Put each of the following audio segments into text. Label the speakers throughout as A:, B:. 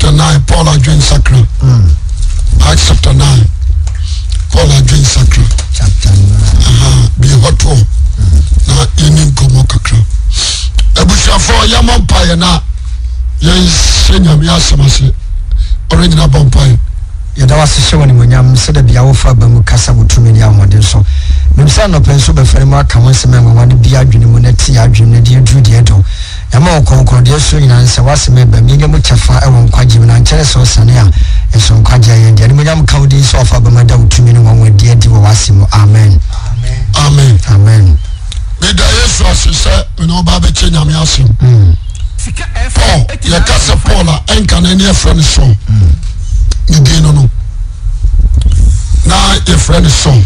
A: chapter 9 Paul adwen sakra. Mm. Acts chapter 9 Paul adwen sakra.
B: Chapter 9.
A: Aha, bi hɔ to na yɛni nkɔmmɔ kakra. Abusuafoɔ yɛmmɔ mpaeɛ na yɛnhyɛ Nyame asɛm ase. Ɔrɛ nyina bɔ mpaeɛ.
B: Yɛda wo ase hyɛ wo animuonyam sɛ da biara wofa aba mu kasa wɔ tumi ne ahoɔden so. Menim sɛ anɔpa yi nso wobɛfɛre mu aka wo nsɛm a ɛnwanwa no bi adwene mu na ɛte yɛn adwene mu na ɛde aduru deɛ ɛdɔ. Nyame a ɔkronkron, deɛ ɛsoro nyinaa nsɛ, w'asɛm ɛba mu, yɛnya mu kyɛfa wɔ nkwagyeɛ mu na ankyɛre sɛ ɔsane a, yɛsɔ nkwagyeɛ a yɛn deɛ. Animuonyam nka wo din sɛ woafa aba mu ada wo tumi ne nwanwadie adi wɔ w'asɛm mu. Amen.
A: Amen.
B: Amen.
A: Meda Yesu ase sɛ mene wo ba bɛkyɛ Nyame asɛm.
B: Mm.
A: Paul, yɛka sɛ Paul a, ɛnka no ɛne yɛfrɛ no Saul. Ne din no no. Na yɛfrɛ no Saul.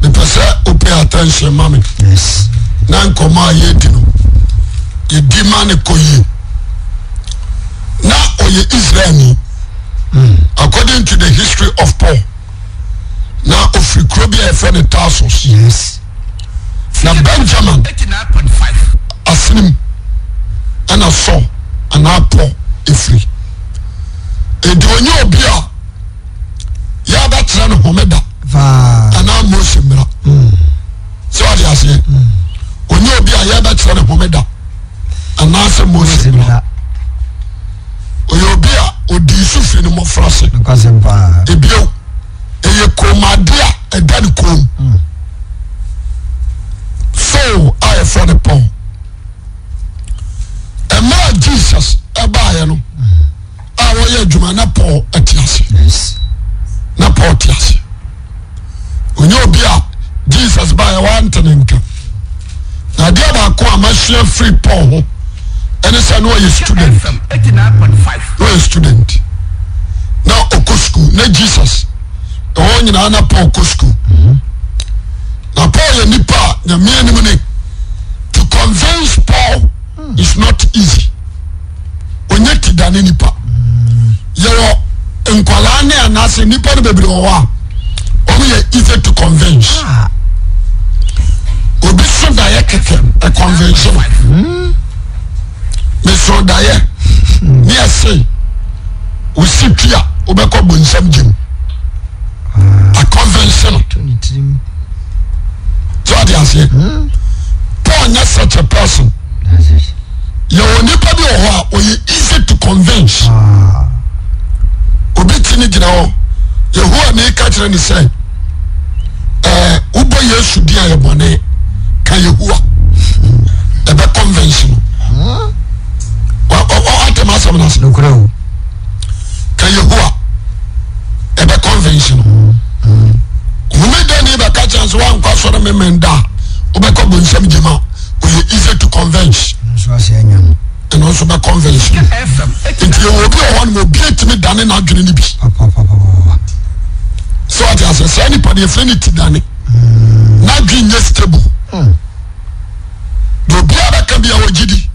A: Mepɛ sɛ wo pay attention ma me.
B: Yes.
A: Na nkɔmmɔ a yɛdi no, yɛdi ma ne kɔ yie. Na ɔyɛ Israelni.
B: Mm.
A: According to the history of Paul, na ɔfiri kuro bi a yɛfrɛ no Tarsus.
B: Yes.
A: Na Benjamin asenem ɛna Saul anaa Paul ɛfiri. Enti ɔnyɛ obi a yɛabɛkyerɛ no homeda anaa Mose mmara.
B: Mm.
A: Sɛ ɔde aseɛ
B: mm.
A: ɔnyɛ obi a yɛbɛkyerɛ no homeda anaasɛ Mose mmara. Ɔyɛ obi a ɔdii so firi ne mmɔfra se. Ebio ɛyɛ kɔnmuade a ɛda ne kɔn mu.
B: Mm.
A: Saul a yɛfrɛ no Paul. Mmerɛ a Jesus ɛbaeɛ no a wɔyɛ adwuma na Paul te ase. Na Paul te ase. Onye obi a Jesus baeɛ wante ne nka. Na adeɛ baako a masua firi Paul ho ɛne sɛ na ɔyɛ student. Na ɔyɛ student. Na ɔkɔ school na Jesus ɛhɔ nyinaa na Paul kɔ school. Na Paul yɛ nipa a nyame anim ne to convince Paul is not easy. Onye ti da ne nipa. Yɛwɔ nkwadaa ne anaasɛ nipa no bebree wɔ hɔ a wɔn yɛ easy to convince.
B: Ah.
A: Obi so daeɛ kɛkɛ ɛconvince no. Meso daeɛ ne ɛse osi twi a wobɛkɔ bonsam gyem.
B: Ah.
A: Aconvince no. So ɔde aseɛ. Paul nyɛ such a person. Yɛwɔ nipa bi wɔ hɔ a ɔyɛ easy to convince.
B: Ah.
A: Obi ti ne gyina hɔ. Yehowa ne ka kyerɛ ne sɛ ɛɛ wobɔ Yesu din a yɛ bɔne ka Yehowa. Ɛbɛ convince no. Wa wa wa atɛm asɛm no ase.
B: Nokorɛ o.
A: Ka Yehowa. Ɛbɛ convince no. Homeda ni bɛka kyerɛ sɛ woankɔ asɔre memenda a wobɛkɔ bonsam gyema ɔyɛ easy to convince.
B: Ɛno
A: nso
B: ase anya no.
A: Ɛno nso bɛ convince no. Nti yɛwɔ obi wɔ hɔ nom obi atumi dane n'adwene no bi.
B: Papapapapa.
A: Sɛ ɔte aseɛ saa nipa deɛ fɛ ne ti dane. N'adwene nyɛ stable. Deɛ obiara bɛka bi a ɔgye di.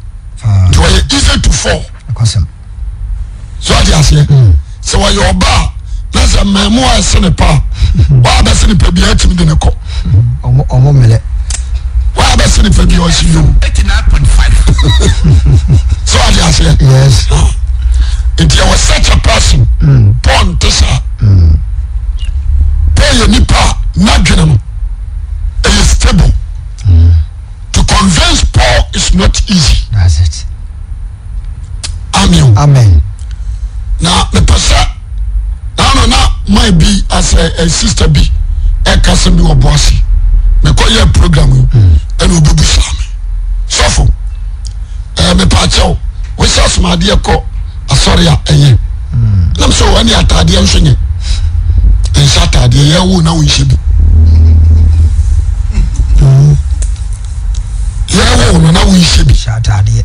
A: Nti ɔyɛ easy to fall.
B: Nokwasɛm.
A: So ɔte aseɛ sɛ ɔyɛ ɔba a na sɛ mmamu a ɛse ne pa a waa bɛse ne pa biara tumi de ne kɔ.
B: Ɔmo ɔmo mmelɛ.
A: Waa bɛse ne pa biara ɔsi yom. So ɔte aseɛ.
B: Yes.
A: Nti ɛwɔ such a person. Paul nte saa. Paul yɛ nipa a n'adwene no ɛyɛ stable. To convince Paul is not easy.
B: That's it.
A: Amen.
B: Amen.
A: Na mepɛ sɛ naano na man bi asɛ ɛ sister bi ɛka sɛ mi wɔ boase mekɔ yɛ program yi ɛna obi bu saa mi sɔfo ɛɛ mepɛ akyɛw wohyɛ asomadeɛ kɔ asɔre a ɛyɛ nam sɛ wɔne ataadeɛ nso nyɛ nhyɛ ataadeɛ yɛ wo na wonhyɛ bi yɛ wo no na wonhyɛ bi
B: Hyɛ ataadeɛ.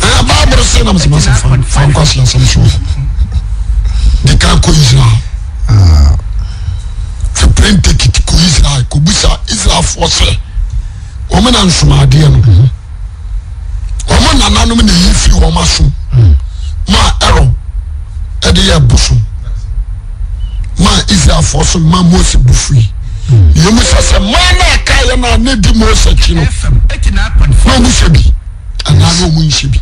A: Na Bible se nam sɛ masɛ fa fa nkwasi asɛm so de kan kɔ Israel.
B: Ah.
A: Fa plane ticket kɔ Israel kɔ busa Israelfoɔ sɛ wɔn na nsomadeɛ no
B: mhm.
A: wɔn nananom na eyi firi wɔn asom
B: mm.
A: ma Aaron ɛde yɛ bosom ma Israelfoɔ so ma Mose bu fui.
B: Mm.
A: Yɛn mu sɛ sɛ mmaa na aka yɛ na ne di Mose akyi no na wɔn hyɛ bi anaa na wɔn nhyɛ bi.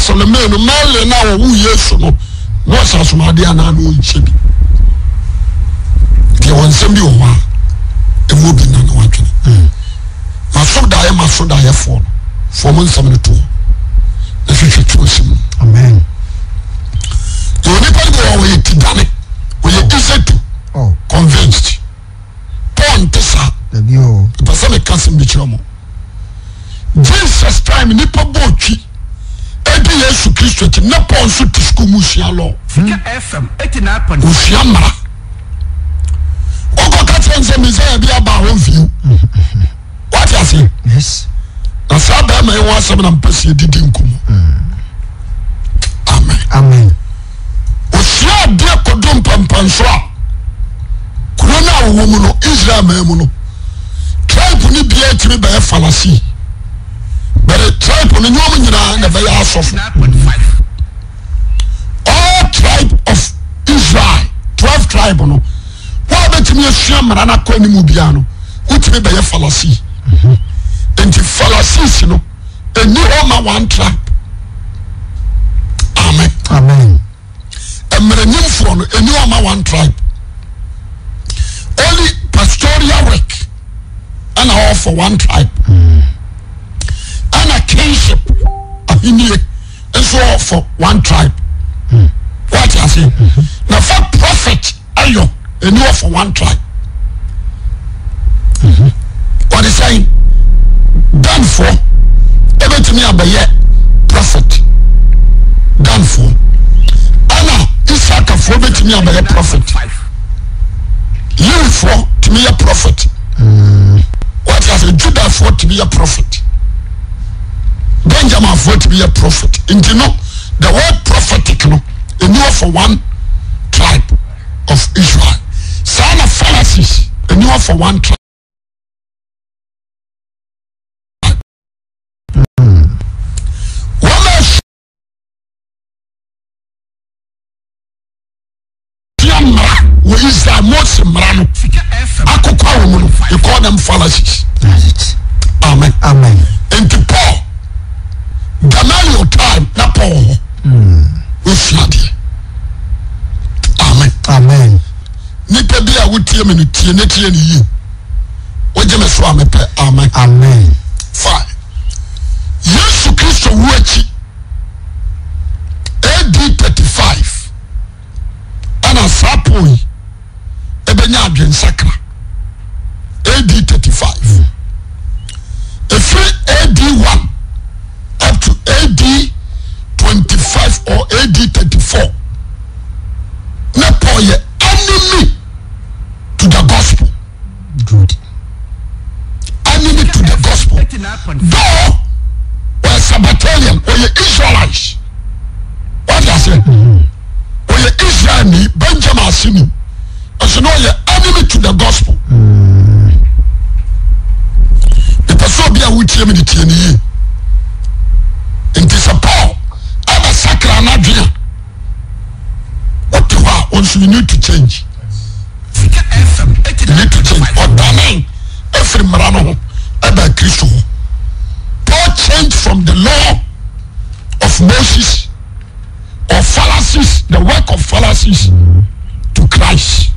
A: Salome no Mary no a ɔwoo Yesu no na ɔhyɛ asomadeɛ anaa na ɔnhyɛ bi. Deɛ wɔn nsɛm bi wɔ hɔ a ɛmu obi nna na wadwene. Hmm. Maso daeɛ maso daeɛfoɔ no foɔ mo nsɛm no toɔ na hwehwɛ tuo si mu.
B: Amen.
A: Yɛ onipa bi wɔ hɔ ɔyɛ ti dane ɔyɛ easy to oh. convinced. Paul nte saa. Mepɛ sɛ meka sɛm bi kyerɛ mo. Jesus time nipa bɔ twi ɛdi Yesu Kristo akyi na Paul nso te sukuu mu sua law. Osua mmara. Wokɔ ka kyerɛ nsɛ Messiah bi aba a wɔmfie. Wate aseɛ?
B: Yes.
A: Na saa bɛrima yi ho asɛm na mpɛ sɛ yɛdidi nkɔmmɔ. Mm. Amen.
B: Amen.
A: Osua adeɛ kɔdu mpampanso a kuro no a wɔwɔ mu no Israel man mu no tribe no biara tumi bɛyɛ falasi bɛde tribe no nyɛ wɔn nyinaa na ɛbɛyɛ asɔfo. All tribe of Israel 12 tribe no Wo a wobɛtumi asua mmara no akɔ anim biara no, wotumi bɛyɛ Falasii. Nti Falasiis no, ɛni hɔ ma one tribe. Amen.
B: Amen.
A: Mmaranimfoɔ no, ɛni hɔ ma one tribe. Only pastoral work ɛna all for one tribe. Ɛna kingship, ahennie nso all for one tribe. Wate ase? Na fa prophet ayɔ ɛni hɔ for one tribe wɔde sɛn danfoɔ ɛbɛtumi abɛyɛ prophet danfoɔ ɛna isakafoɔ bɛtumi abɛyɛ prophet lewifoɔ tumi yɛ prophet wɔte ase judafoɔ tumi yɛ prophet benjaminfoɔ tumi yɛ prophet nti no the word prophetic no. Ɛni hɔ for one tribe of Israel. Saa na Pharisees ɛni hɔ for one tribe. Wɔn a sua mmara wɔ Israel Mose mmara no akokwa wɔn mu no, they call them Pharisees. Amen.
B: Amen.
A: Nti Paul Gamaliel time na Paul wɔ hɔ. Wosua adeɛ. Amen.
B: Amen.
A: Nipa bi a wotie me no tie ne tie ne yie. Wogye me so a mepɛ. Amen.
B: Amen.
A: Fine. Yesu Kristo wu akyi AD 35 ɛna saa Paul yi ɛbɛnya adwensakra AD 35 ɛfiri AD 1 up to AD 25 or AD 34 na Paul yɛ enemy to the gospel.
B: Good.
A: Enemy to the gospel. Though ɔyɛ Sabbatarian, ɔyɛ Israelite. Wate aseɛ? Ɔyɛ Israelni, Benjamin aseni. Ɛso na ɔyɛ enemy to the gospel. Mepɛ sɛ obi a wotie me de tie ne yie. Nti sɛ Paul ɛbɛsakra n'adwene a, wote hɔ a, wɔn nso you need to change. You need to change. Ɔdane efiri mmara no ho ɛbɛ Kristo ho. Paul changed from the law of Moses or fallacies, the work of fallacies to Christ.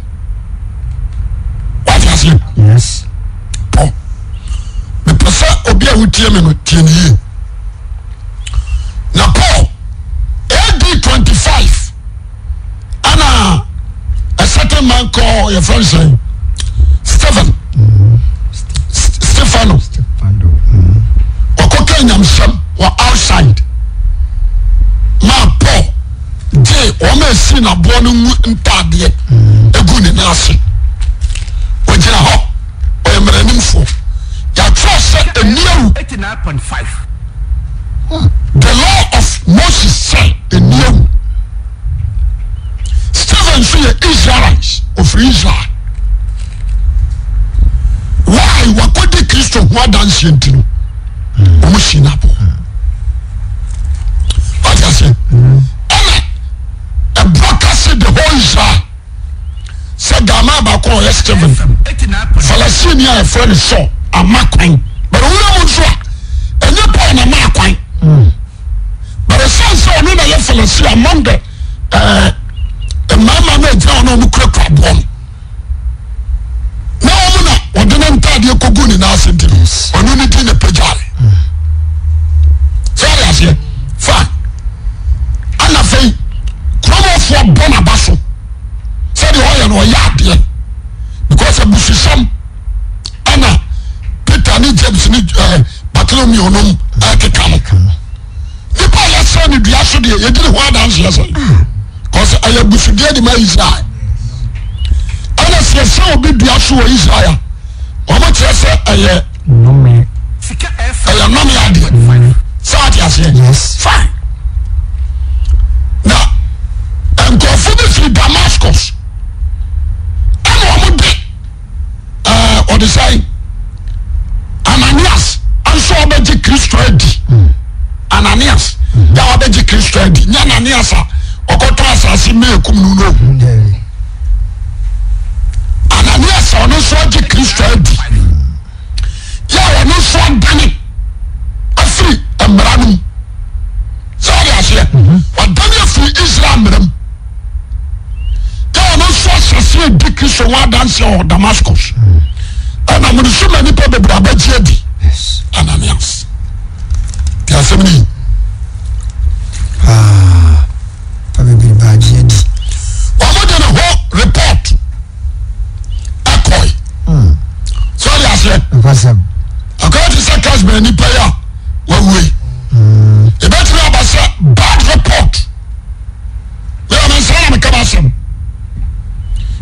A: What has he?
B: Yes.
A: Paul. Mepɛ sɛ obi a wotie me no tie ne yie. Na Paul AD 25 ɛna a certain man called your friend sɛn Stephen Stefano ɔkɔka nyamsɛm wɔ outside maa Paul gye wɔn a esi n'aboɔ no ngu ntaadeɛ egu ne nan ase ogyina hɔ ɔyɛ mmaranimfoɔ yɛatwerɛ sɛ ɛni awu the law of Moses sɛ ɛni awu Stephen nso yɛ Israelites ofiri Israel why wakɔdi Kristo ho adanseɛ nti no wɔn si no aboɔ wate aseɛ ɛna ɛborɔ kase the whole Israel sɛ Ghana baako a ɔyɛ Stephen Falasini a yɛfrɛ no Saul ama kwan bɛrɛ wura mu nso a ɛnyɛ Paul na ama kwan bɛrɛ sɛn sɛ. Falasii among the eh, mmarima no agyina hɔ na wɔn kurakura aboɔ no na wɔn na wɔde ne ntaadeɛ kɔgu ne nan ase nti no ɔno ne din na pagyae sɛ ɔde aseɛ fine ɛna afei kuromɔfoɔ bɔ n'aba so sɛdeɛ ɔyɛ no ɔyɛ adeɛ because abususɛm ɛna Peter ne James ne ɛɛ eh, Bartholomew nom ɛkeka no nipa a yɛsɛ ne dua so deɛ yɛdi ne ho adanseɛ sɛ kɔsɛ ɛyɛ abusudeɛ de ma Israel ɛna sɛ yɛsɛ obi dua so wɔ Israel a wɔn kyerɛ sɛ ɛyɛ
B: nnome
A: ɛyɛ nnome adeɛ sɛ ate aseɛ fine na nkurɔfoɔ bi firi Damascus ɛna wɔn de ɛɛ ɔde sɛn Ananias nso ɔbɛgye Kristo adi Ananias yà ɔbɛgye Kristo adi nyɛ Ananias a ɔkɔtɔ asase mmeekum no no Ananias a ɔno nso agye Kristo adi yà ɔno nso adane afiri mmara no mu sɛ ɔde aseɛ ɔdane afiri Israel mmara mu. Yɛ ɔno nso ahyɛse adi Kristo ho adanseɛ wɔ Damascus. Ɛna mo nso ma nipa bebree abɛgye adi. Ananias. Ti asɛm ni.
B: Paa, pa bebree baagye adi.
A: Wɔn de ne ho report ɛkɔe. Sɛ ɔde aseɛ.
B: Nkwasɛm.
A: Akɔyɛ te sɛ Kasbɛn nipa yi a wawue. Ebɛtumi aba sɛ bad report. Meyɛ me nsa na meka m'asɛm.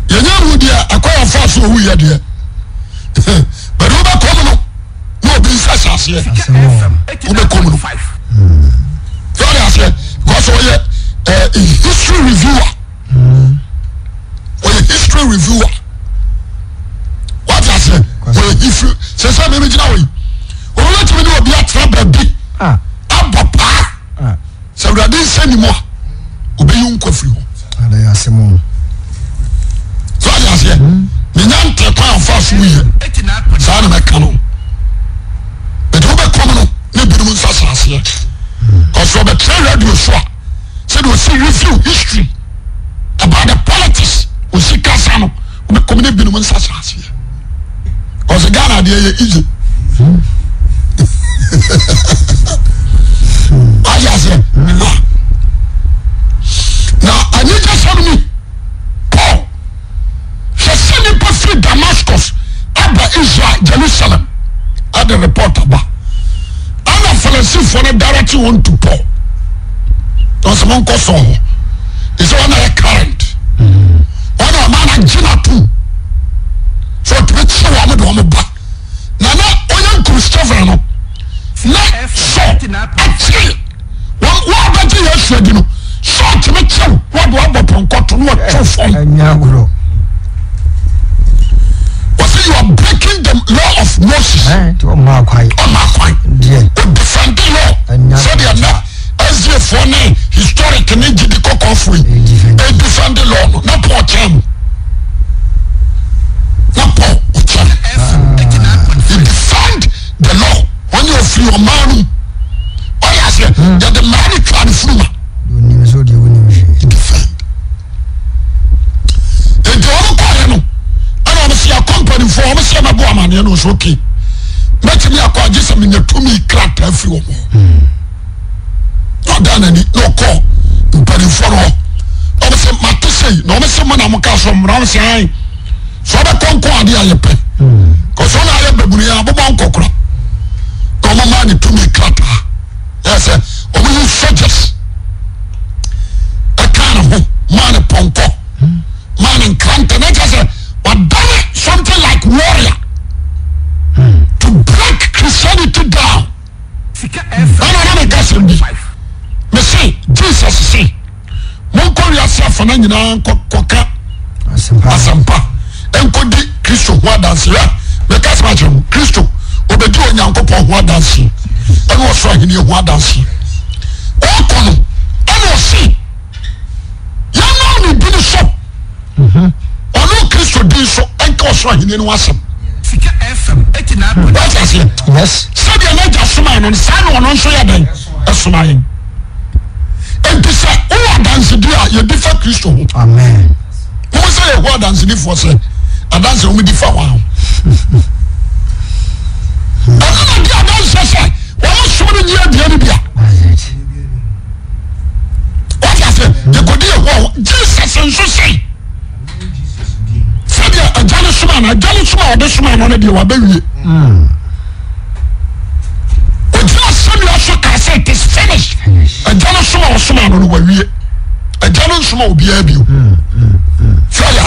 A: Yɛnyɛ hu deɛ ɛkɔ yɛ fa so owu yɛ deɛ. Bɛde wobɛkɔ mu no na obi nsa hyɛ aseɛ. Wobɛkɔ mu no. Sɛ ɔde aseɛ because ɔyɛ eh, history reviewer. Ɔyɛ history reviewer. Wate aseɛ ɔyɛ history sɛ sɛ mɛmi gyina hɔ yi. Obi bɛtumi ne obi atena baabi
B: ah.
A: abɔ paa. Sɛ Awurade nsa nni mu a, obeyi wo nkwa firi hɔ. So ɔde aseɛ menya nte kwan afa so yɛ saa na mɛka no ɛde wobɛkɔm no ne binom nsa hyɛ aseɛ kɔsɛ ɔbɛtena radio so a sɛdeɛ ɔsi review history about the politics ɔsi kasa no wobɛkɔm ne binom nsa hyɛ aseɛ Ɔsɛ Ghana deɛ yɛ easy. Wáyé aseɛ. Na anigyesɛm ni Paul hwɛ sɛ nipa firi Damascus aba Israel Jerusalem ɛde report aba. Ɛna Farisifoɔ no direct wɔn to Paul. Na ɔsɛ mo nkɔ sɔɔ hɔ. Ɛsɛ wɔn na yɛ current. Wɔn na ɔmaa no agye no atom. sɛ ɔtumi kye wɔn de wɔn ba na na ɔyɛ nkum Stephen no na sɔ akyere wɔn wɔn abɛgye Yesu adi no sɔ ɔtumi kyew wɔde wɔabɔ pɔnkɔ to na wɔtwe fam. Wɔsɛ you are breaking the law of Moses.
B: Ɔmma akwan.
A: Ɔmma akwan. O defend the law. Sɛdeɛ na SDA foɔ ne historic ne gyidi kɔkɔɔfoɔ yi defend law no na Paul kyɛn mu. Na Paul ɔkyɛn. He defend the law. Wɔn yɛ ofiri ɔman no mu. Ɔyɛ aseɛ yɛde mmara no twa ne funuma. He defend. Nti wɔn kɔɛ no ɛna wɔn si akɔ mpanimfoɔ wɔn si ɛmɛbɔ amaneɛ no nso okay. Mɛtumi akɔ agye sɛ menya tumi krataa firi wɔn hɔ. Na ɔdan n'ani na ɔkɔ mpanimfoɔ no hɔ. Na wɔn sɛ mate sei na wɔn sɛ mo na mo ka so mmara wɔn sɛ ayi sɛ ɔbɛkɔ nko adeɛ a yɛpɛ. Kɔsɔ na ayɛ babunu yɛ abobɔ nkɔkora. Na wɔn maa ne tumi krataa. Yɛ sɛ wɔn yi soldiers ɛka ne ho maa ne pɔnkɔ maa ne nkrantɛ na kyerɛ sɛ wadane something like warrior to break Christianity down. Ɛna na meka sɛm bi mese Jesus se monkɔ wiase afana nyinaa nkɔka asɛmpa nkɔdi Kristo ho adanse hwɛ meka sɛm akyerɛ mu Kristo obɛdi Onyankopɔn ho adanse ɛne ɔsoro ahenni ho adanse ɔkɔ no ɛna ɔse yɛnam ne dini so ɔno Kristo din so ɛnka ɔsoro ahenni no asɛm wate aseɛ sɛdeɛ n'agya somaa no saa na ɔno nso yɛ dɛn ɛsoma yɛn nti sɛ. adansedi a yɛdi fa Kristo ho.
B: Amen.
A: Wɔn sɛ yɛho adansedifoɔ sɛ adanse wɔn di fa wɔn ho. Ɛno na di adanse sɛ wɔn som no nyɛ aduane bi a. Wọ́n ase yɛkɔdi yɛho a Jesus nso sɛ sɛdeɛ agya no soma no agya no soma a ɔde soma no no deɛ wabɛwie. Ogyina sɛnea so kaa sɛ it is finished. Agya no soma ɔsoma no no wawie. Agya no nsoma obiara bio. Sɛ ɔyɛ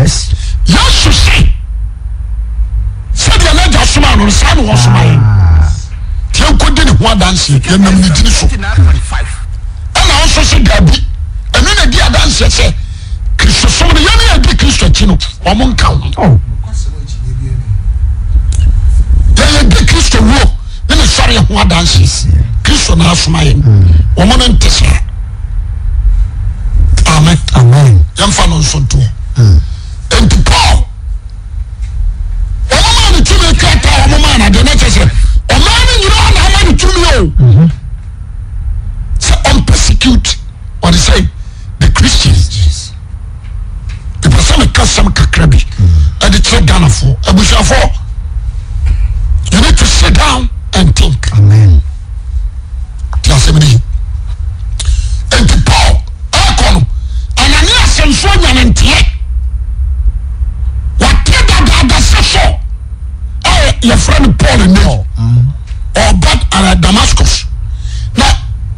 A: ase. Yesu se sɛdeɛ n'agya soma no no saa na ɔsoma yɛn. Tiɛ nkɔdi ne ho adanseɛ yɛnam ne dini so. Ɛna nso se daabi ɛno na di adanseɛ sɛ Kristosom no yɛne yɛdi Kristo akyi no wɔn nka ho.
B: Oh.
A: Yɛyɛ di Kristo wuo ne ne sɔre ho adanse. Kristo na asoma yɛn. Wɔn no nte saa. Amen.
B: Amen.
A: Yɛmfa no nso ntoɔ. Nti Paul wɔn maa ne tumi krataa wɔn maa no adeɛ na kyerɛ sɛ ɔman no nyinaa na ama ne tumi o. Sɛ ɔmpersecute wɔde sɛ the Christians. Mepɛ sɛ meka sɛm kakra bi ɛde kyerɛ Ghanafoɔ abusuafoɔ. You need to sit down and think.
B: Amen.
A: Ti asɛm ni. Nti Paul ɛkɔ no Ananias nso anya ne nteɛ. Wate dadaada sɛ so a yɛfrɛ no Paul nnɛ ɔba eh, Damascus. Na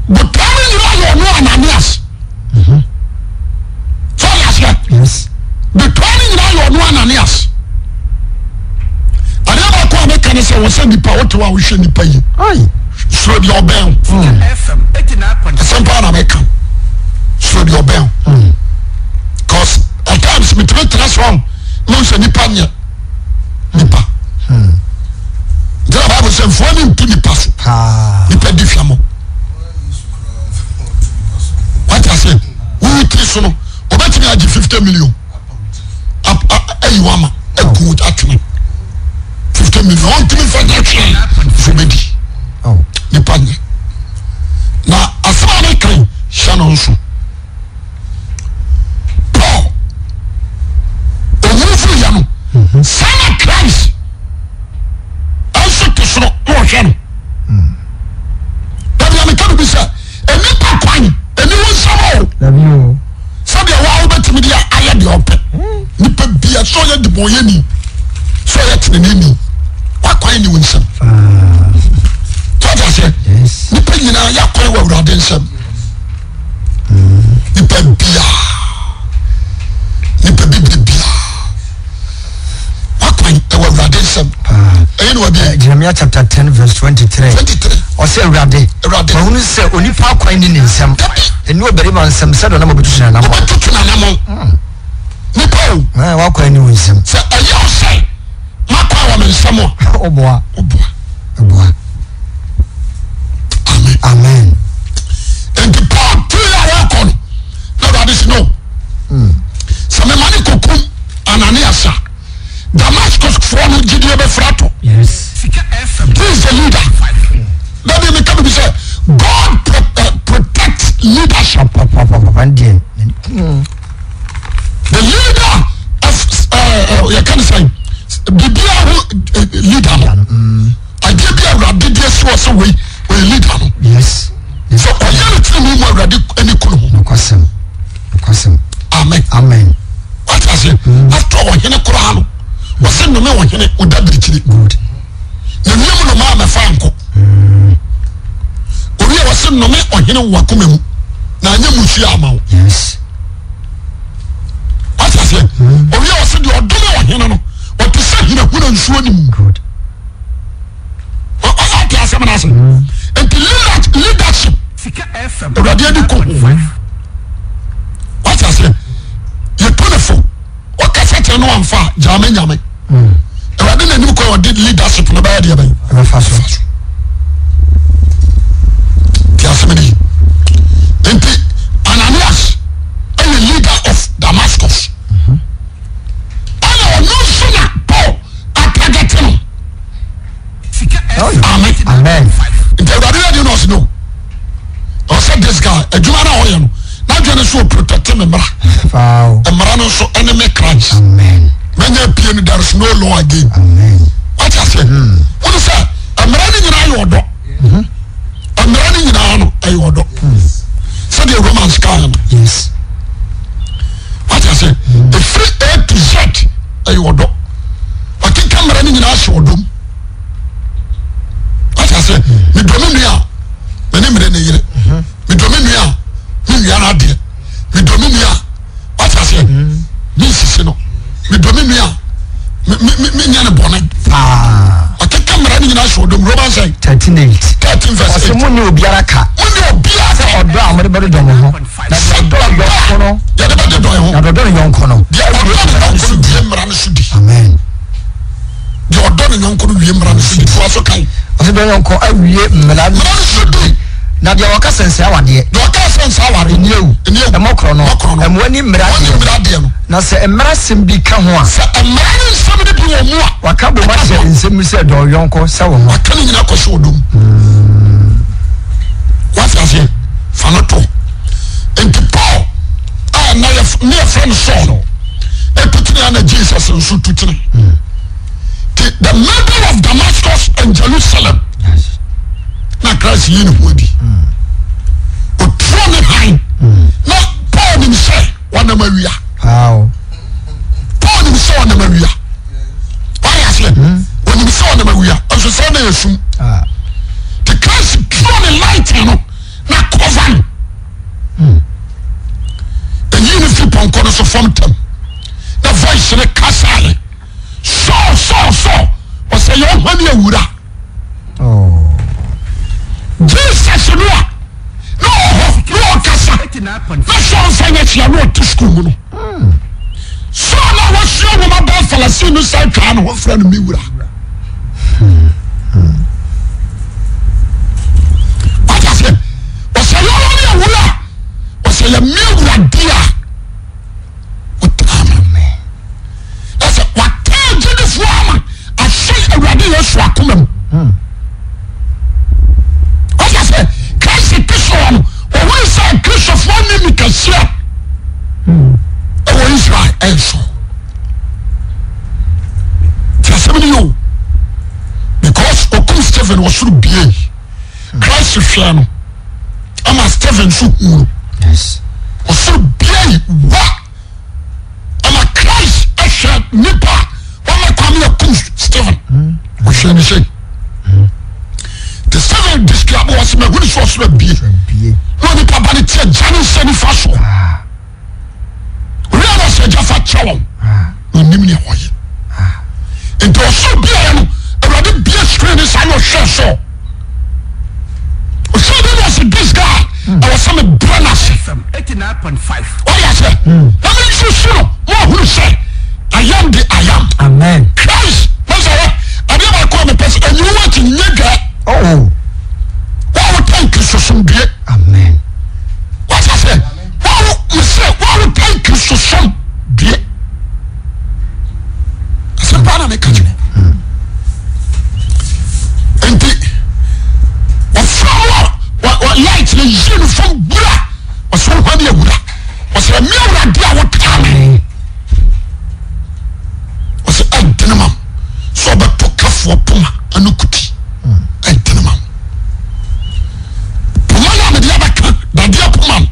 A: botaa no nyinaa yɛ ɔno Ananias. sɛ ɔyɛ aseɛ bepɔ no nyinaa yɛ ɔno Ananias adeɛ baako a meka ne sɛ wɔ sɛ nipa wote hɔ a wohwɛ nipa yi suro deɛ ɔbɛn wo asɛm paa na meka suro deɛ ɔbɛn wo cause at times metumi tena so ahụ na sɛ nipa nyɛ nipa ntina Bible sɛ mfoɔ ne ntu nipa so nipa di hwɛ mo wate ase wowu tiri so no obetumi agye 50 million ayi wa ma agu atwene 50 million ɔntumi nfa nyɛ hwee nso bɛdi nipa nyɛ na asɛm a ne kan hyɛ no nso Paul owufu yɛ no saa na Christ nso te soro na ɔhwɛ no dabi a meka bibi sɛ nnipa kwan ɛni wo nsɛm o sɛdeɛ waa wobɛtumi de ayɛ deɛ ɔpɛ nipa bia sɛ ɔyɛ debɔnyɛni sɛ ɔyɛ teneneni wakwan ni wo nsɛm sɛ ɔte aseɛ nipa nyinaa yɛakwan wɔ awurade nsɛm nipa bia nipa bibiri bia wakwan ɛwɔ awurade nsɛm ɛyɛ na wabi.
B: Eh, Jeremiah chapter 10 verse 23.
A: 23.
B: Ɔsɛ awurade.
A: Awurade.
B: Mahunu sɛ onipa akwan ni ne nsɛm. Ɛni ɔbarima nsɛm sɛ dɔnam ɔbɛtutu n'anamɔ.
A: Ɔbɛtutu n'anamɔ. Nipa o.
B: Eh, wakwan ni wo nsɛm.
A: Sɛ ɛyɛ ɔsɛ makwan wɔ me nsɛm a.
B: Ɔboa.
A: Ɔboa.
B: Ɔboa.
A: Amen.
B: Amen.
A: Nti Paul tiri a wɔkɔ no na awurade si no. Sɛ mema ne kokum Ananias a Damascus foɔ no gyidie bɛfira tɔ.
B: Yes.
A: This is the leader. Dabi mi ka bibi sɛ God pro, protect leadership.
B: Papa papa deɛ.
A: The leader of yɛ ka ne sɛn biribiara ho leader no. Adeɛ bi awurade de asi wɔ sɛ wei ɔyɛ leader no.
B: Yes.
A: Sɛ ɔyɛ ne tiri mu awurade ani kunu ho.
B: Nokwasɛm. Nokwasɛm.
A: Amen.
B: Amen.
A: Wate ase? After ɔhene koraa no, wɔsɛ nnome ɔhene ɔda birikyiri.
B: Good.
A: Na wiem nnomaa mɛfa nkɔ. Owie wɔsɛ nnome ɔhene wɔ akoma mu na anyɛ musuo ama wo.
B: Yes.
A: Wate aseɛ? Owie wɔsɛ deɛ ɔdome ɔhene no, ɔte sɛ hinahuna nsuo ne mu.
B: Good.
A: Ɔte asɛm no ase. Nti leadership awurade ani kɔ ho. Wate aseɛ? Yɛtu ne fo. Ɔkasa kyerɛ no amfa a gyaa me nyame. Awurade n'anim kɔ ɔde leadership no bɛyɛ deɛ bɛyɛ.
B: Ɛbɛfa so.
A: Ti asɛm no yi. Nti Ananias ɛyɛ leader of Damascus. Ɛna ɔno nso na Paul atagɛte no. Amen.
B: Amen.
A: Nti awurade yɛ deɛ na ɔsi no. Ɔsɛ this guy adwuma na ɔyɛ no. N'adwene so. sɛ ɔprotect me mmara. Mmara no nso ɛne me Christ. Manya pie no there is no law again. Wate aseɛ? Hmm. Wone sɛ mmara no nyinaa yɛ ɔdɔ. Hmm. Mmara no nyinaa no ɛyɛ ɔdɔ. Hmm. Sɛdeɛ Romans kaa no. Wate aseɛ? Ɛfiri A to Z ɛyɛ ɔdɔ. Wakeka mmara no nyinaa hyɛ ɔdɔ mu. Wate aseɛ? Medɔ me nua a mene mmere ne yere. Medɔ me nua a me nua no adeɛ. Medɔ me nua a wate aseɛ me nsisi no. Medɔ me nua a menyɛ ne bɔne. Ɔkeka mmara no nyinaa hyɛ ɔdɔ mu. Romans
B: 13:8.
A: 13 verse 8.
B: Ɔsɛ mo ne obiara ka.
A: Mo ne obiara
B: ka. Sɛ ɔdɔ a mode bɛdodɔ mo ho. Na deɛ ɔdɔ ne yɔnko no.
A: Yɛde bɛdodɔ yɛn ho.
B: Na deɛ ɔdɔ ne yɔnko no.
A: Deɛ ɔdɔ ne yɔnko no wie mmara no so di.
B: Amen.
A: Deɛ ɔdɔ ne yɔnko no wie mmara no so di. Toa so kan.
B: Ɔsɛ dɔ yɔnko awie mmara
A: no so di.
B: Na deɛ ɔka sɛ nsɛ awadeɛ.
A: Deɛ ɔka sɛ nsɛ awadeɛ.
B: Ɛni ewu.
A: Ɛni ewu.
B: Ɛmɔ korɔ no.
A: Ɛmɔ korɔ no.
B: Ɛmɔ ani mmara
A: deɛ. Ɛmɔ mmara deɛ no.
B: Na sɛ mmara sɛm bi ka ho a.
A: Sɛ mmara ne nsɛm no bi wɔ mu a.
B: Waka bom ahyɛ nsɛm mu sɛ dɔ yɔnko sɛ wo ho.
A: Waka ne nyinaa kɔhyɛ ɔdɔ mu. Wate aseɛ? Fa no to. Nti Paul a na ne yɛfrɛ no Saul no ɛtutene a na Jesus nso tutene. Ti the middle of Damascus and Jerusalem na Christ yi ne ho adi. Ɔturo ne han na Paul nim sɛ wɔnam awia. Paul nim sɛ ɔnam awia. Wayɛ aseɛ. Onim sɛ ɔnam awia. Nso sɛ na yɛ sum. Te Christ turo ne light no na cover no. Eyi no fi pɔnkɔ no so fam tam. Na voice no kasaeɛ. Saul, Saul, Saul. Ɔsɛ yɛ ɔhwa ne awura.
B: Oh.
A: Jesus no a na ɔwɔ hɔ na ɔkasa na Saul nsa nyɛ hyia na ɔte sukuu mu no. Saul a wasua nwoma bɛɛ Falasini no san twaa ne ho frɛ no me wura. Wate aseɛ? Ɔsɛ yɛ ɔwɔ ne awura. Ɔsɛ yɛ me awura di a. Ɔtaa me. Na sɛ wataa agyidifoɔ ama ahyɛ Awurade Yesu akoma mu. Ɔsɛ sɛ Christ te soɔ no, ɔhunu sɛ Kristofoɔ nni ne kɛseɛ ɛwɔ Israel ɛnso. Ti asɛm no yɛ o. Because okum Stephen wɔ soro bie. Christ hwɛɛ no ama Stephen nso huu no. Ɔsoro bie wa. Ama Christ ahwɛ nipa a wɔma kwame akum Stephen. Ɔhwɛ ne sɛ. The Stephen describe wɔ sɛ mahunu sɛ ɔsoro abie. Na onipa ba no te agya ne nsa nifa so. Owia na ɔsɛ agya fa kyɛ wɔn. Na onim nea wɔyɛ. Nti ɔsoro biara no Awurade bie screen ne saa na ɔhwɛ so. Ɔhwɛ bi na ɔsɛ this guy ɛwɔ sɛ me brɛ no ase. Ɔyɛ sɛ na me nso su no mo ahunu sɛ I am the I am.
B: Amen.
A: Christ mɛsɛ hɔ adeɛ baako a mepɛ sɛ ɛnyɛ wo akyi nyɛ dwa.
B: Oh.
A: Wɔn a wɔtɛn Kristosom due.
B: Amen.
A: Wɔsɛ sɛ wɔn mesɛ wɔn a wɔtɛn Kristosom due. Asɛm paa na meka kyerɛ. Nti wɔfrɛ wo a light no yi no fam wura ɔsɛ wohɔ ne awura ɔsɛ ɛme awurade a wotaa me ɔsɛ ɛntene ma sɛ ɔbɛto kafoɔ poma ano kuti ɛntene ma poma no a mede abɛka dadeɛ poma no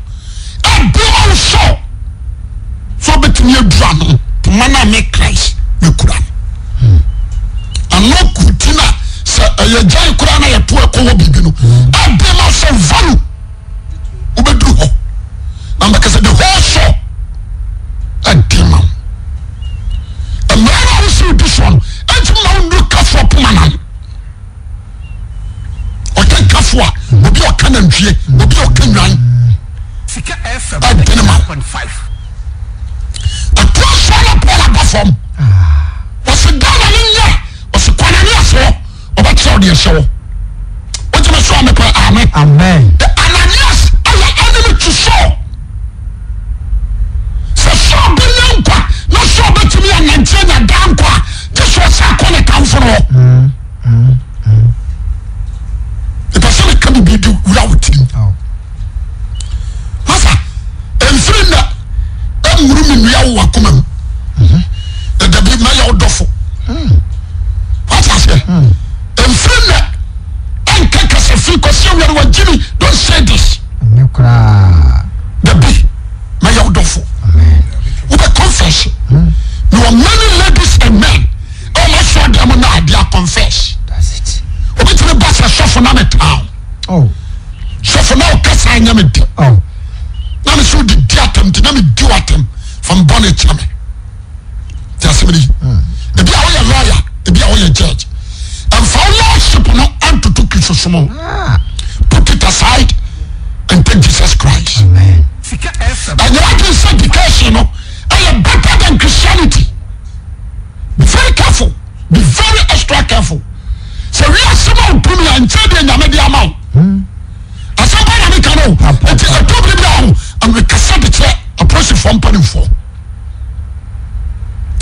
A: ɛbere ma wo sɛ sɛ ɔbɛtumi aduru ano poma no a me Christ mekura no ano kuti no a sɛ ɛyɛ gyan koraa na yɛto ɛkɔ hɔ biribi no ɛbere ma sɛ value wobɛduru hɔ na mbɛka sɛ the whole saw ɛde ma wo mmerɛ no a wosi wodi soɔ no ɛntumi ma wondu kafoɔ poma no ano ɔka nkafo a obi a ɔka nantwie obi a ɔka nwan ɛdene ma ɛtoa soɔ na Paul aba fam ɔsi dan na ne nyɛ ɔsi kwan na ne asoɔ ɔbɛkyerɛw deɛ ɛhyɛ wɔ wogyeme so a mepɛ amen
B: amen
A: the Ananias ɛyɛ enemy to Saul sɛ Saul bɛnya nkwa na Saul bɛtumi anante anya daa nkwa a gye sɛ ɔsɛ akɔ ne tamfo no hɔ. Mepɛ sɛ meka biribi de wura wo tirim. Masa, ɛmfiri
B: Koraa.
A: Dabi, mɛyɛ wo dɔfo. Wobɛ confess. Mewɔ many ladies and men ɛwɔ m'asɔre dɛm na they are confess.
B: That's it.
A: Obetumi ba sɛ sɔfo na me taa.
B: Oh.
A: Sɔfo na ɔkasa nyɛ me de.
B: Oh.
A: Na me so didi atam nti na me di w'atam fa me bɔne kyɛ me. Ti asɛm ni. Ebi a woyɛ lawyer, ebi a woyɛ judge. Ɛnfa wo lordship no antoto Kristo som ho.
B: Ah.
A: Put it aside and take Jesus Christ.
B: Amen.
A: Ɛnyɛ wadwene sɛ education no ɛyɛ better than Christianity. Be very careful. Be very extra careful. Sɛ wiase ma wo tumi a nkyɛn deɛ nyame de ama wo. Asɛm pa na meka no. Nti ɛtɔ bere bi a ho mekasa de kyerɛ apolisifoɔ mpanimfoɔ.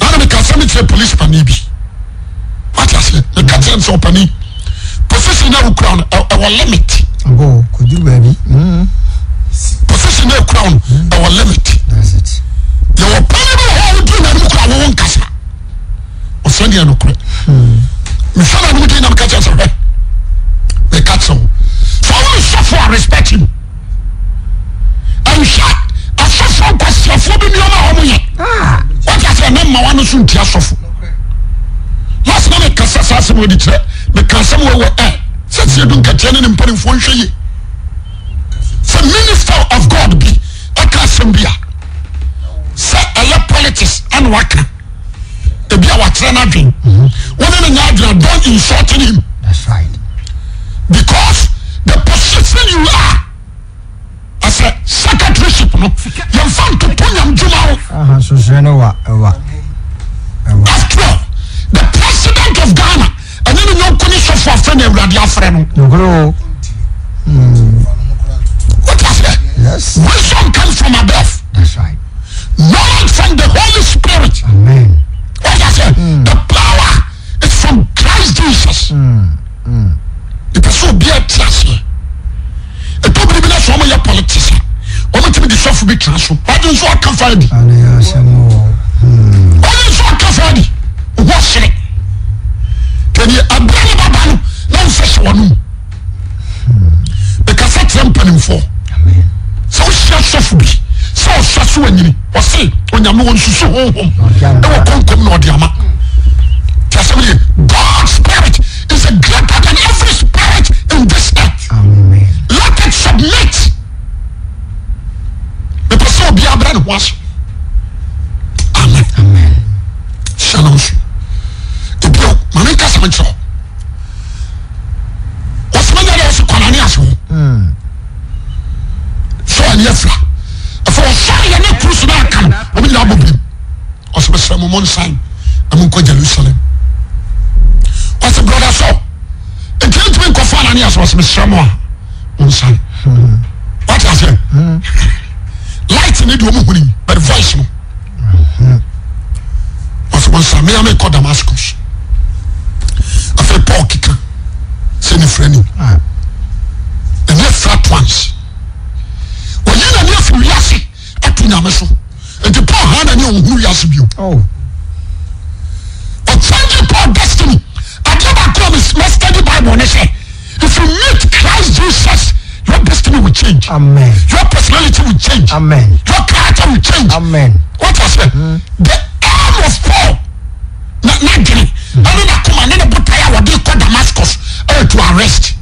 A: Ana meka asɛm kyerɛ police panin bi. Wate aseɛ meka kyerɛ no sɛ ɔpanin position na wokura no ɛwɔ limit.
B: Abo koduru baabi.
A: Position na ekura no ɛwɔ limit.
B: That's it.
A: Yɛwɔ panin bi wɔ hɔ a woduru n'anim kura wɔwɔ nkasa. Ɔsɛ deɛ nokorɛ. Mehwɛ n'anim din na meka kyerɛ sɛ hwɛ meka kyerɛ wo sɛ ɔwo ne sɔfo a respect him. Ɛnhwɛ asɔfoɔ nkwasiafoɔ bi nneɛma a wɔyɛ. Wate aseɛ na mma wano so ntia sɔfo. Last na mekasa saa asɛm wɔ de kyerɛ meka asɛm wɔ wɔ ɛ sɛ sɛ edu nkakyɛ ne ne mpanimfoɔ nhwɛ yie. Sɛ minister of God bi ɛka asɛm bi a sɛ ɛyɛ politics ɛna waka ebi a wakyerɛ n'adwen wɔn ne ne nyɛ adwen don't insult him.
B: That's right.
A: Because the position you are as a secretaryship no yɛn fa ntoto nyam dwuma ho.
B: Aha sosoɛ no wa ɛwa.
A: After all the president of Ghana ɛne ne nyɔnko ne sɔfo afɛ na awurade afrɛ no.
B: Nokoro o.
A: What is that?
B: Yes.
A: Wisdom comes from above.
B: That's right.
A: Knowledge from the Holy Spirit.
B: Amen.
A: What is that? The power is from Christ Jesus. Ìpè sɛ obi ati aseɛ. Ɛtɔ biribi na sɛ wɔn yɛ politics a, wɔn ti mi di sɔfo bi tena so. Wɔn nso aka fa di.
B: Ɛne yɛ asɛm o.
A: Wɔn nso aka fa di. Wɔ sere. Tẹ̀lé abúlé ne baba no na nsɛ hyɛ wɔn mu. Mekasa kyerɛ mpanimfoɔ. Sɛ wohyia sɔfo bi sɛ ɔsɔ so anyini ɔse onyame wɔ nsusu honhom ɛwɔ kɔnkɔm na ɔde ama. Tí a sɛm yɛ God spirit is a greater than every spirit in this earth.
B: Amen.
A: Let it submit. Mepɛ sɛ obiara brɛ ne ho ase. Amen.
B: Amen.
A: Hyɛ no nso. Ebio, maame nkasa nkyerɛ wo. Wɔsoma nyɛ dɛ wɔsi kwan ane ase ho. Sɛ ɔne afira. Afei ɔsɔre yɛ ne kuru so na aka no, wɔn nyinaa bɔ birim. Ɔsɛ mesrɛ mo mo nsan na mo nkɔ Jerusalem. Ɔsɛ brɔda sɔ, nti ntumi nkɔfa anane ase ɔsɛ mesrɛ mo a mo nsan. Wate aseɛ? Light ne deɛ ɔmo huni, but voice no. Ɔsɛ wɔn nsa mmea mekɔ Damascus. Afei Paul keka sɛ ne fira ni. Ɛni afira twans. Oyi na ni afiri wiase ato nyame so. Nti Paul ha na ni ohun wiase bio.
B: Oh.
A: Ɔchange Paul destiny. Adeɛ baako a mɛ study Bible ne sɛ if you meet Christ Jesus your destiny will change.
B: Amen.
A: Your personality will change.
B: Amen.
A: Your character will change.
B: Amen.
A: What I say? The aim of Paul na n'adwene ɛne n'akoma ne ne botae a wɔde kɔ Damascus ɛyɛ to arrest.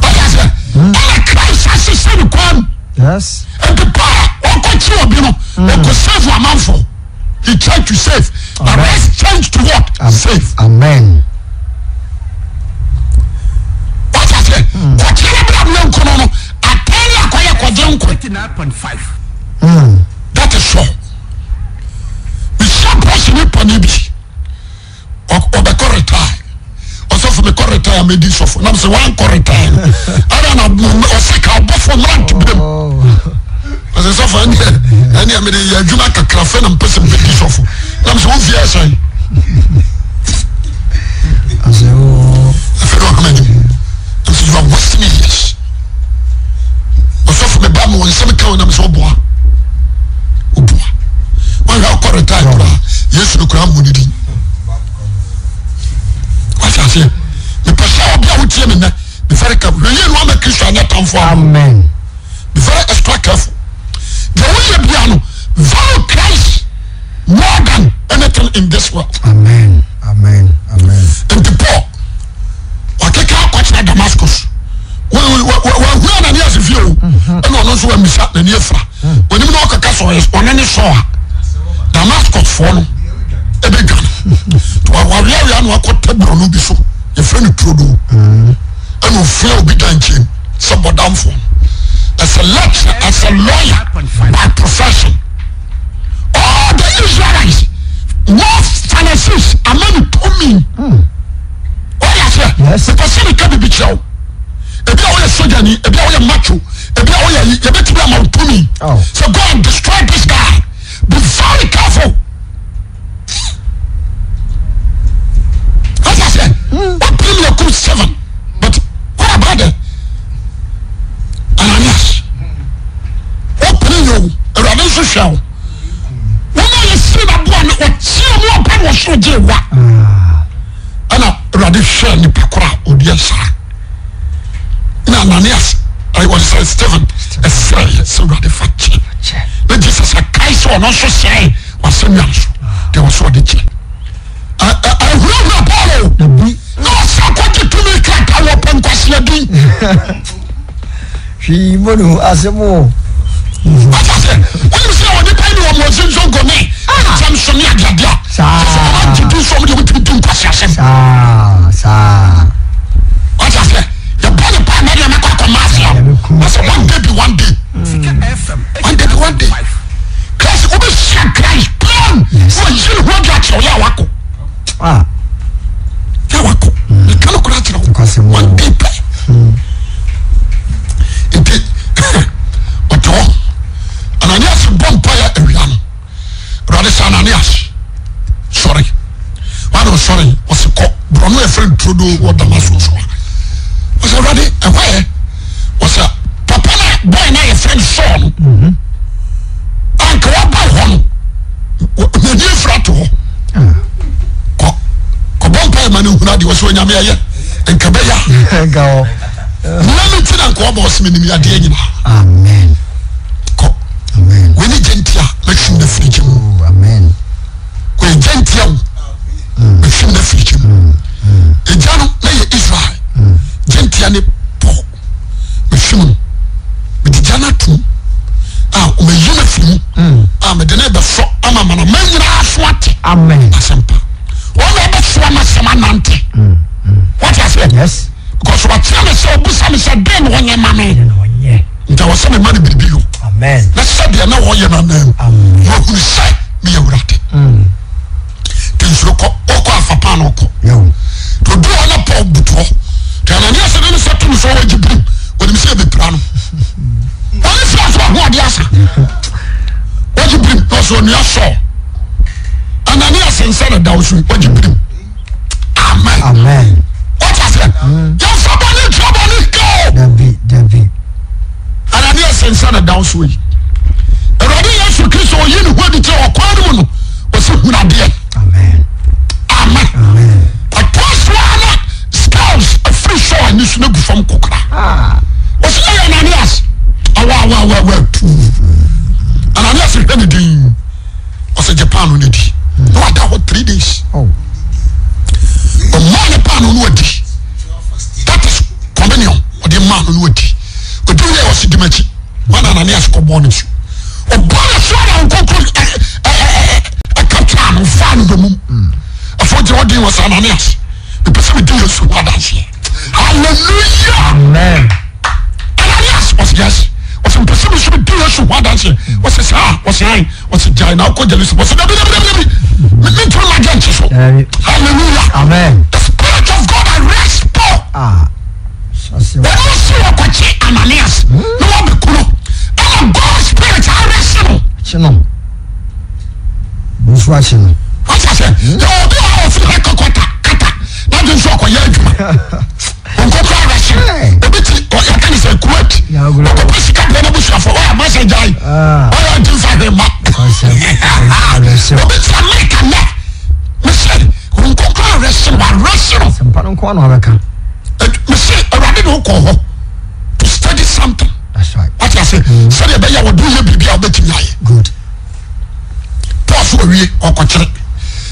A: What I say? Ɛna Christ ahyehyɛ ne kwan mu.
B: Yes.
A: Nti Paul ɔkɔ kyi obi no ɔkɔ save amanfo. He tried to save. Arrest change to what? Save.
B: Amen.
A: What I say? Kɔkyerɛ ne bra ne nkono no atɛn ne akɔyɛ kɔgye nko. That is all. Mehyia bɔs ne panin bi. Ɔbɛkɔ retire. Ɔsɔfo mekɔ retire medi sɔfo. Nam sɛ wankɔ retire no. Ada na ɔsɛ ka ɔbɔfo mmerante berem. Ɔsɛ sɔfo ɛneɛ ɛneɛ mede yɛ adwuma kakra fɛ na mpɛ sɛ mebɛdi sɔfo. Nam sɛ wofie ɛsɛn. Afei na ɔhama anim. Nso you are wasting years. Ɔsɔfo meba ma wɔn nsɛm ka wɔn nam sɛ ɔboa. Ɔboa. Wɔn hwɛ ɔkɔ retire koraa. Yesu no koraa mmɔ ne din. Wate aseɛ. Mepɛ sɛ ɔbi a wotie me nnɛ. Be very careful. careful. Hwɛ yie no ama Kristo anyɛ tamfo ama.
B: Amen.
A: Be very extra careful. Deɛ woyɛ bia no, value Christ more than anything in this world.
B: Amen. Amen. Amen.
A: Nti Paul wakeka akɔkyerɛ Damascus. Wahunu Ananias fie o. Mhm. Ɛna ɔno nso wamisa n'ani afira. Mhm. Onim na ɔkeka sɛ ɔne ne sɔɔ a Damascus foɔ no ɛbɛdwane. Waweawea na wakɔ taburo no bi so. Yɛfrɛ no turodoo. Mhm. Ɛna ofia obi da nkyɛn sɛ bɔdamfoɔ no. As a lecturer, as a lawyer by profession. All the Israelites wɔ Pharisees ama no tumi. Wɔyɛ aseɛ. Mepɛ sɛ meka biribi kyerɛ wo. Ebi a woyɛ sogyani, ebi a woyɛ macho, ebi a woyɛ yi, yɛbɛtumi ama wo tumi. So go and destroy this guy. Be very careful. Wọ́n sẹ́, wọ́n pè mí ẹkú seven, but what about the Ananias? Wọ́n pè mí o, Awurade nso hwẹ́ o. Wọ́n a yẹ si na boa no, ọtí mu ọba na ọsoro gye wa. Ɛna Awurade hwẹ́ nipa koro a odi ɛsra. Na Ananias, ɛwɔ sɛ Stephen ɛsrɛ yɛ sɛ Awurade fa kyɛ. Na Jesus akae sɛ ɔno nso srɛ wasɛnnua no so deɛ wɔ so ɔde kyɛ ahurahura Paul o na ɔsa kɔgye tumi krataa wɔ pɛ nkwaseɛ din
B: hwee bɔ ne ho asɛm o
A: wata sɛ wonim sɛ wɔ nipa ne wɔn wɔn nzongo ne nsɛm so ne adeade a sɛ sɛ wɔn agye din so wɔn deɛ wɔtumi di nkwasi asɛm wata sɛ yɛbɔ ne paa na deɛ mɛkɔ akɔ maase a wɔsɛ one day be one day One day be one day. Christ wobɛhyia Christ plan na wayi ne ho adi akyerɛ wo yɛ a wakɔ.
B: Ah.
A: Yɛ a wakɔ. Meka no koraa kyerɛ wo. One day pɛ. Nti ɔte hɔ. Ananias bɔ mpaeɛ awia no. Awurade sɛ Ananias sɔre. Wane ɔsɔre ɔse kɔ borɔno a ɛfrɛ no turodo wɔ Damascus hɔ. Ɔsɛ Awurade ɛhɔ yɛ ɔsɛ papa na bɔɔ no a yɛfrɛ no Saul no mhm. anka waba hɔ no n'ani afira to hɔ kɔ kɔbɔ mpa ɛma no nhunu adeɛ ɔsɛ onyame ɛyɛ nka bɛyɛ a nea me ti na nka ɔbɔ ɔsɛ menim adeɛ nyinaa
B: amen
A: kɔ wei ne gye ntia mɛhwim no afiri gye mu
B: oh, amen
A: wei gye ntia wo mɛhwim no afiri gye mu ɛgya no na yɛ Israel gye ntia ne Paul mehwim no mede gya no atom a ɔmayi no afiri mu mm. a mede ne bɛsɔ ama mana ma nyinaa so ate asɛmpa wɔn na ɛbɛsoa ma sɛm anante mm, mm. wate aseɛ because wakyerɛ me sɛ ɔbusa me sɛ dɛn na ɔnyɛ ma me nti ɛwɔ sɛ mema no biribi yo na sɛdeɛ na wɔyɛ no anam wɔhunu sɛ meyɛ awurade nti nsuro kɔ ɔkɔ afa paano ɔkɔ nti odu hɔ na Paul butu hɔ nti Ananias de ne nsa to no so ɔwɔ gye birim onim sɛ ebepira no wɔne fira so ahoɔden asa wɔgye birim na ɔsɛ onua Saul Ananias nsa na da so wɔgye birim amen
B: amen
A: wɔte aseɛ yɛmfa bɔne ntua bɔne ka o
B: dabi dabi
A: Ananias nsa na da so yi Awurade Yesu Kristo oyi ne ho adi kyerɛ ɔkwan no mu no ɔsɛ hunu adeɛ
B: amen
A: amen ɔtɔ so ara na scales afiri Saul ani so na gu fam kokora
B: ah.
A: ɔsɛ ɛyɛ Ananias awa awa awa awa tu Ananias hwɛ ne din ɔsɛ gye paano no di na wada hɔ 3 days
B: oh.
A: Ɔmaa ne paano no adi that is communion ɔde maa no no adi ɔdi wie ɔsɛ di m'akyi wọn Ananias kɔ bɔɔ ne so ɔbɔ ne so ara nkonkron ɛkaptura no faa no domum afɔ gyina ɔden wɔ sɛ Ananias mepɛ sɛ medi Yesu ho adanseɛ hallelujah
B: amen
A: Ananias ɔsɛ yes ɔsɛ mepɛ sɛ meso medi Yesu ho adanseɛ ɔsɛ saa ɔsɛ ae ɔsɛ gyae na wokɔ Jerusalem ɔsɛ dabi dabi dabi dabi mentumi ma gye nkye so hallelujah
B: amen
A: the spirit of God arrest Paul
B: ah
A: wɔn si wɔkɔkye Ananias na wɔbɛku no ɛna God spirit arrest no
B: akye no nso akye no
A: wọ́n sɛ yɛ obi a ɔfiri ha kɔkɔ ta kata n'adi nso ɔkɔyɛ adwuma nkɔkɔ arrest no obi ti yɛka ne sɛ Kuwait ɔkɔpɛ sika brɛ n'abusuafo ɔyɛ amasa gyae ɔyɛ ɔdi nfa hwɛ ma obi ti Amerika nɛ mesɛ nkɔkɔ arrest no arrest no
B: sɛmpa no nko ano abɛka
A: mesɛ awurade. Awurade de wokɔ hɔ to study something. Wate ase sɛdeɛ ɛbɛyɛ a wɔde woyɛ biribi a wobɛtumi ayɛ.
B: Good.
A: Paul so awie ɔkɔkyere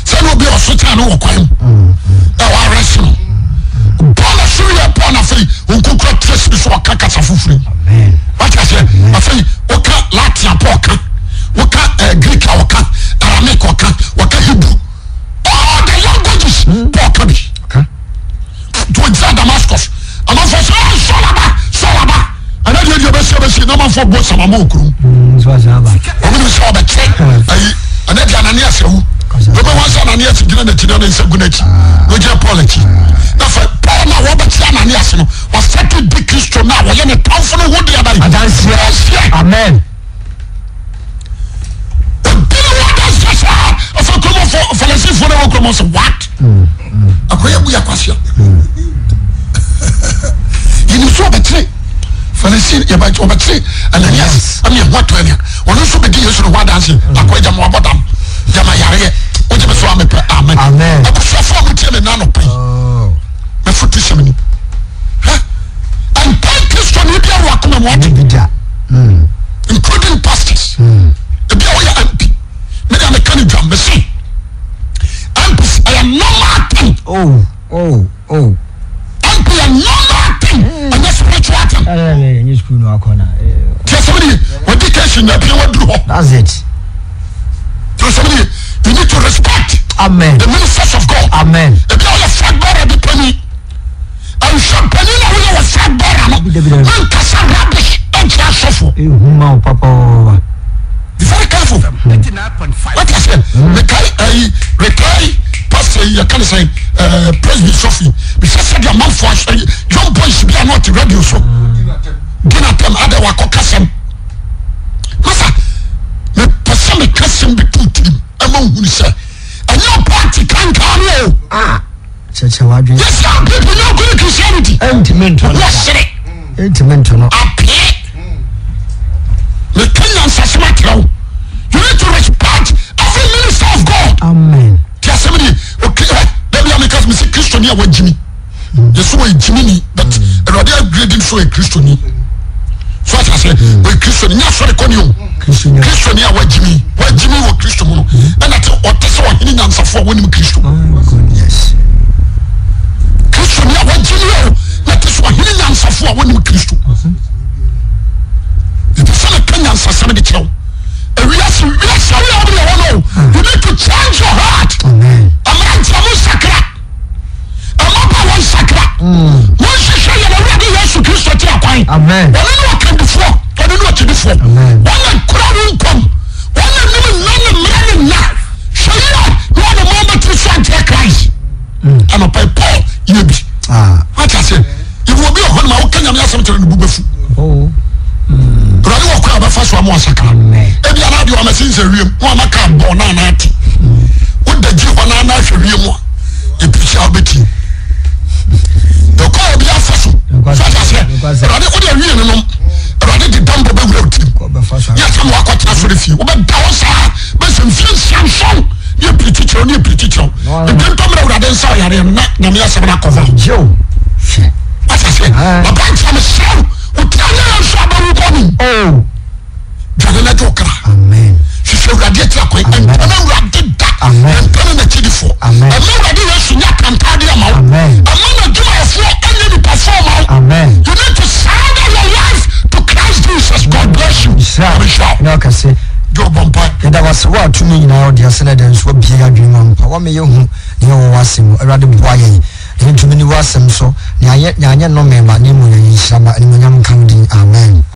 A: sɛdeɛ obi a ɔso kyɛn no wɔ kwan mu na wɔarɛse no. Paul so yɛ Paul na afei nkokura trace bi so ɔka kasa foforɔ mu. Wate ase afei woka Latin a Paul ka, woka eh, Greek a ɔka, Aramaic ɔka, wɔka Hebrew. All the languages Paul ka bi. Nti ɔgyina Damascus amanfoɔ sɛ ɔn Saul aba Saul aba ɛnɛ deɛ deɛ bɛsi bɛsi na amanfoɔ bɔ samama wɔ kurom wɔn nim sɛ ɔbɛkyɛ ayi ɛnɛ deɛ Ananias awu bɛbɛ wɔn sɛ Ananias gyina n'akyi na ne nsa gu n'akyi na ɔgyina Paul akyi na fɛ Paul na wɔbɛkyɛ Ananias no wɔsɛte di Kristo na wɔyɛ ne tamfo no ho deɛ bɛyɛ
B: adanseɛ amen.
A: Odi ne ho adanseɛ saa ɔfɛ kurom fo Farisifoɔ na wɔ kurom sɛ what akɔyɛ bu akwasia yìí nso ɔbɛkyerɛ Farisi ɔbɛkyerɛ Ananias ɛna ɛho atɔ ɛnea ɔno nso bɛdi Yesu ne ho adanse akɔyɛ gyama wabɔ dam gyama yareɛ wogye me so amepɛ amen abusuafoɔ a motie me nna anɔpa yi mɛfoto sɛm ni ɛntan Kristoni bi awɔ akoma mu ate including pastors ebi a wɔyɛ MP me deɛ meka ne dwam mese MPs ɛyɛ normal thing.
B: Oh, oh, oh.
A: MP yɛ normal thing ɛnyɛ spiritual thing.
B: Ɛnyɛ school no akɔ na.
A: Tí a sẹ́mi ni wọ́n di kẹ́sì ní ẹbí wọ́n dúró hɔ.
B: That's it.
A: Tí a sẹ́mi ni you need to respect.
B: Amen.
A: The ministers of God.
B: Amen.
A: Ebi a wɔyɛ flag bearer bi panyin. Nhwɛ panyin na woyɛ wɔ flag bearer no. Mankasa rubbish ɛnkyerɛ asɔfo.
B: Ehu ma wo papaapa.
A: Be very careful. What I say? Mekai ayi mekai pastor yi yɛka ne sɛn ɛɛ presby sɔfo yi. Mehwɛ sɛ deɛ amanfo ahyɛ young boys bi a na ɔte radio so. Di na tɛm adɛ wakɔ kasɛm. Masa mepɛ sɛ meka sɛm bi to tirim ɛma ohunu sɛ ɛnyɛ party kankan no o.
B: Ah. Kyerɛkyerɛ w'adwene.
A: Yes, our people no good Christianity.
B: Ɛntumi nto no.
A: Wɔsere.
B: Ɛntumi nto no.
A: Apee. Meka nyansasɛm akyerɛ wo. You need to respect every minister of God.
B: Amen.
A: Ti asɛm ni okay ɛ dabi a meka mesi Kristo ni a wagyimi. Yɛsɛ wɔyɛ gyimi ni but Awurade agredi nso yɛ Kristo ni. So ati ase wɔyɛ Kristo ni nyɛ asɔre kɔ ni o. Kristo ni a wagyimi wagyimi wɔ Kristo mu no ɛna te ɔte sɛ ɔhene nyansafo a wɔnim Kristo. Kristo ni a wagyimi o na te sɛ ɔhene nyansafo a wɔnim Kristo. Ɛpɛ sɛ meka nyansasɛm de kyerɛ wo. Ewiase wiase awo a wɔde wɔ no you need to change your heart. Mmeranteɛ mo nsakra. Mmabaawa nsakra. Monhwehwɛ yɛn Awurade Yesu Kristo akyiri akwan. Ɔno ne ɔkandifoɔ, ɔno ne ɔkyidifoɔ. Wɔn na kura wo nkwa mu. Wɔn na nim nna ne mmerɛ ne nna. Hwɛ yie na wɔn mma wɔbɛtiri so ankyerɛ Christ. Anɔpa yi Paul yɛ bi. Wate aseɛ? Yɛwɔ obi wɔ hɔ nom a woka Nyame asɛm kyerɛ no bu bɛfu. Awurade wɔ kwan a ɔbɛfa so ama wasakra. Ebi anaa deɛ ɔmɛsi nsɛ wiem na wama kaa bɔ na anaa ate. Woda gyi hɔ na anaa hwɛ wiem a epirikyi a wobɛtie. Ɛkɔ a obi afa so. So ate aseɛ? Awurade wode awie no nom. Awurade de dambɔ bɛwura wo tirim. Yɛ sɛ ma wakɔtena sɔre fie. Wobɛda hɔ saa bɛsɛ mfie nsia nson ne epirikyi kyerɛw ne epirikyi kyerɛw. Ebi ntɔ mmerɛ Awurade nsa ɔyareɛ no na Nyame asɛm no akɔ hɔ. Wate aseɛ? Aberanteɛ mesrɛ wo, wo tiri anyɛ yɛn nso abɛwu bɔ ne.
B: Oh.
A: Dwane na gye wo kra.
B: Amen.
A: Hwehwɛ Awurade akyi akwan. Ɛmpɛ no Awurade da.
B: Amen.
A: Ɛmpɛ no n'akyidifoɔ.
B: Amen.
A: Ɛma Awurade Yesu nyɛ atantadeɛ ama wo.
B: Amen.
A: Ɛma n'adwumayɛfoɔ ɛnyɛ nipafoɔ ma wo.
B: Amen.
A: You need to surrender your life to Christ Jesus. God bless you.
B: Nhyira.
A: Nyame nhyira wo.
B: Na ɔkɛse.
A: Gye wo bɔ mpae.
B: Yɛda wase wo a tumi nyinaa wode ase na dɛn nso wabie yɛn adwene mu ampa wama yɛhu nea ɛwɔ w'asɛm mu. Awurade boa yɛn na yɛntumi nni w'asɛm so na yɛanyɛ nnome ma na mmom yɛayɛ nhyira ma. Animuonyam nka wo din. Amen.